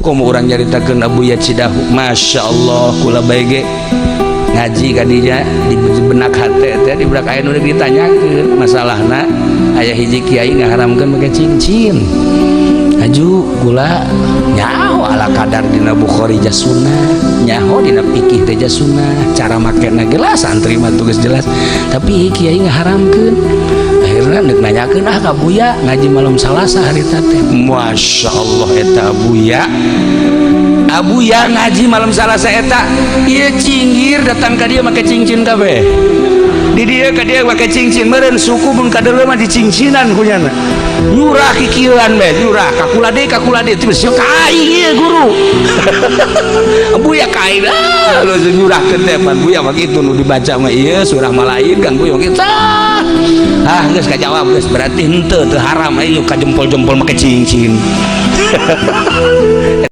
Komo urang nyaritakeun Abuya Cidahu, Masya Allah, kula bae ge ngaji kadinya di benak hate teh, di benak aya nu ditanyakeun masalahna. Aya hiji kiai ngaharamkeun make cincin. Aju kula nyaho ala kadar dina Bukhari sunnah, nyaho dina fikih teh sunnah, cara makena gelas santri mah tugas jelas, tapi kiai ngaharamkeun. Akhirnya nek nanyakeun ah ka Buya ngaji malam Salasa harita teh. Masya Allah, eta Buya, Abuya ngaji malam Salasa eta ieu cinggir datang ka dia make cincin kabeh. Di dia ka dia make cincin meureun suku mun kadeuleu mah dicincinan kunyana. Nyurah kikieuan bae, nyurah ka kula deui, ka kula deui, tiba ka aing ieu guru. Buya ka aing ah lu nyurahkeun teh pan Buya mah kitu nu dibaca mah ieu surah Malain kan Buya kitu. Ah, geus kajawab geus, berarti henteu teu haram aing ka jempol-jempol make cincin.